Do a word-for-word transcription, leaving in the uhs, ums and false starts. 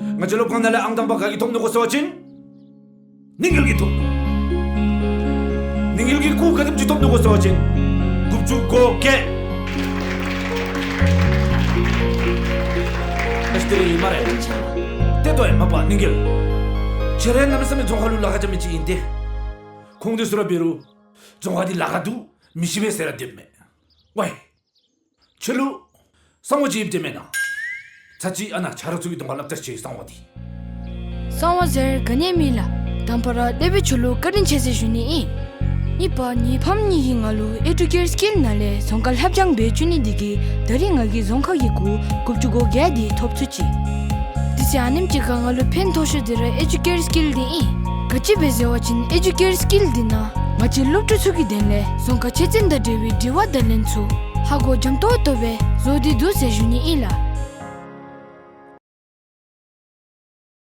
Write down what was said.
ང་བཅས་སློབ་ཁང་ནང་ལས་ཨང་དང་པ་ག་གིས་ཐོབ་ནུག་གོ་ཟེར་བ་ཅིན་ནིང་གིལ་གྱིས་ཐོབ་ནུག། ནིང་གིལ་གྱིས་སྐུགས་ག་དེམ་ཅིག་ཐོབ་ནུག་གོ་ཟེར་བ་ཅིན་དགུ་བཅུ་གོ་བརྒྱད། ཨ་ཙི་དེ་རེ་ཨིན་སྨ་རེ། ཏེ་ལྟོས་ཨེ་མ་པ་ནིང་གིལ། ཁྱོད་ར་གནམ་མེད་ས་མེད་རྫོང་ཁ་ལུ་ལཱ་ཁག་རྐྱབ་མི་ཅིག་ཨིན་ཏེ། ཁོང་དེ་ཚུ་ར་འབད་རུང་རྫོང་ཁ་འདི་ལཱ་ཁག་འདུག་མི་ཤེས་པས་ཟེར་ར་སྡོདཔ་མས། ཝའི། ཁྱོད་ལུ་གསང་བ་ཅིག་ཡོདཔ་འདི་མེན་ན། ཚར་ཅིག་ཨ་ནཱ་ཆ་རོགས་ཚུ་གི་གདོང་ཁར་སླབ་ད་ཤིག་གསང་བ་འདི། གསང་བ་ཟེར་ག་ནི་ཡང་མེད་ལགས། དང་པ་ར་ལེགས་པའི་ཆོས་ལུ་བཀའ་དྲིན་ཆེ་ཟེར་ཞུ་ནི་ཨིན། གཉིས་པ་ངེའི་ཕམ་གཉིས་ཀྱིས་ང་ལུ་ཨེ་ཌུ་ཀེར་སི་ཀིལ་ནང་ལས་རྫོང་ཁ་ལྷབ་སྦྱང་འབད་བཅུག་ནི་འདི་གིས་ད་རིས་ང་གིས་རྫོང་ཁ་གི་སྐུགས་དགུ་བཅུ་གོ་བརྒྱད་འདི་ཐོབ་ཚུགས་ཅི། དེ་ཚེ་ཨ་ནེམ་ཅིག་ཁར་ང་ལུ་ཕན་ཐོགས་ཤོས་འདི་ར་ཨེ་ཌུ་ཀེར་སི་ཀིལ་འདི་ཨིན། ག་ཅི་སྦེ་ཟེར་བ་ཅིན་ཨེ་ཌུ་ཀེར་སི་ཀིལ་འདི་ནང་ང་བཅས་སློབ་ཕྲུག་ཚུ་གི་དོན་ལས་རྫོང་ཁ་ཆོས་ཚན་དང་འབྲེལ་བའི་དྲི་བ་དང་ལན་ཚུ་ཧ་གོ་འཇམ་ཏོང་ཏོ་སྦེ་བཟོ་སྟེ་འདུག་ཟེར་ཞུ་ནི་ཨིན་ལགས།